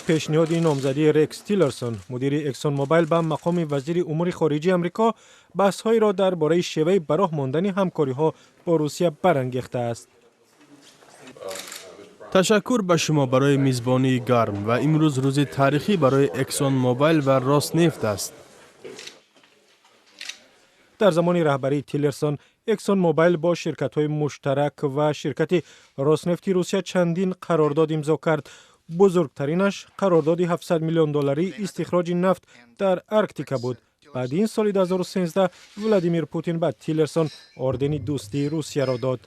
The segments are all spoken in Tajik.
Пешниҳоди номзадии Рекс Тиллерсон, мудири Эксон Мобайл, ба мақоми вазири умури хориҷии Амрико баҳсҳоеро дар бораи шеваи ба роҳ мондани ҳамкориҳо бо Русия барангехтааст. Ташаккур ба шумо барои мизбонии гарм ва имрӯз рӯзи таърихӣ барои Эксон Мобайл ва Роснефт аст. Дар замони раҳбарии Тиллерсон Эксон Мобайл бо ширкатҳои муштарак ва ширкати Роснефти Русия чандин қарордод имзо кард. Бузургтаринаш қарордоди 700 миллион долларии истихроҷи нафт дар Арктика буд. Баъди ин соли 2013 Владимир Путин ба Тиллерсон ордени Дӯстии Русияро дод.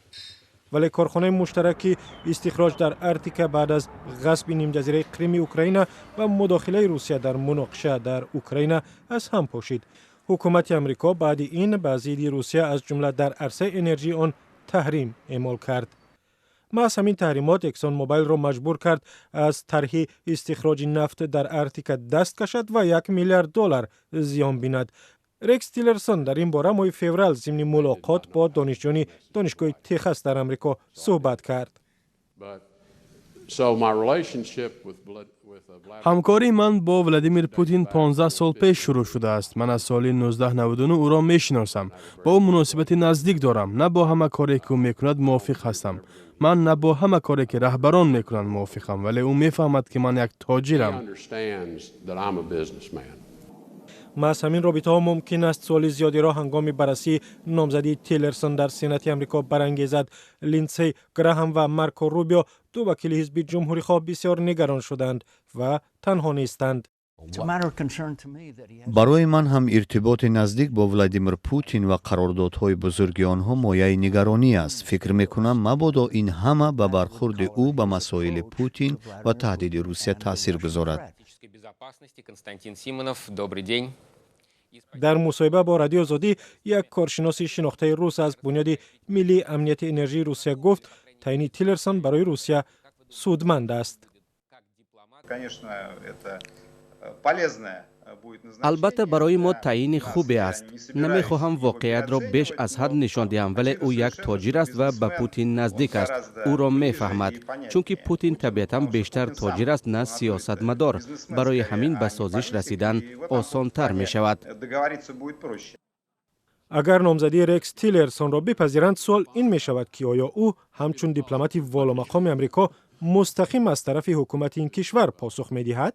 Вале корхонаи муштараки истихроҷ дар Арктика баъд аз ғасби нимҷазираи Қрими Украина ва мудохилаи Русия дар муноқиша дар Украина аз ҳам пошид. Ҳукумати Амрико баъди ин ба зидди Русия, аз ҷумла дар арсаи энержии он, таҳрим эъмол кард. Маҳз ҳамин таҳримот Эксон Мобайлро маҷбур кард, аз тарҳи истихроҷи нафт дар Арктика даст кашад ва 1 миллиард доллар зиён бинад. Рекс Тиллерсон дар ин бора моҳи феврал зимни мулоқот бо донишҷӯёни Донишгоҳи Техас дар Амрико суҳбат кард. So my relationship with Vladimir Ҳамкории ман бо Владимир Путин 15 сол пеш шурӯъ шудааст. Ман аз соли 1999 ӯро мешиносам, бо ӯ муносибати наздик дорам. На бо ҳама коре, ки ӯ мекунад, мувофиқ ҳастам. Ман на бо ҳама коре, ки раҳбарон мекунанд, мувофиқам, вале ӯ мефаҳмад, ки ман як He тоҷирам. understands that I'm a businessman. Маҳз ҳамин робитаҳо мумкин аст суоли зиёдеро ҳангоми баррасии номзадии Тиллерсон дар Сенати Амрико барангезад. Линдсей Граҳам ва Марко Рубио, ду вакили ҳизби ҷумҳурихоҳ, бисёр нигарон шуданд ва танҳо нестанд. Барои ман ҳам иртиботи наздик бо Владимир Путин ва қарордодҳои бузурги онҳо мояи нигаронӣ аст. Фикр мекунам, мабодо ин ҳама ба бархурди ӯ ба масоили Путин ва таҳдиди Русия таъсир гузорад. Безопасности Константин Симонов. Добрый день. Дар мусоҳиба бо Радиои Озодӣ як коршиноси шинохтаи рус аз Бунёди миллии амнияти энержии Русия гуфт, таъини Тиллерсон барои Русия судманд аст. Конечно, это полезное будет назначение. Албатта, барои мо таъини хубе аст. Намехоҳам воқеиятро беш аз ҳад нишон диҳам, вале ӯ як тоҷир аст ва ба Путин наздик аст, ӯро мефаҳмад, чунки Путин табиатан бештар тоҷир аст, на сиёсатмадор. Барои ҳамин ба созиш расидан осонтар мешавад. Договориться будет проще. Агар номзадии Рекс Тиллерсонро бипазиранд, суол ин мешавад, ки оё ӯ ҳамчун дипломати воломақоми Амрико мустақим аз тарафи ҳукумати ин кишвар посух медиҳад.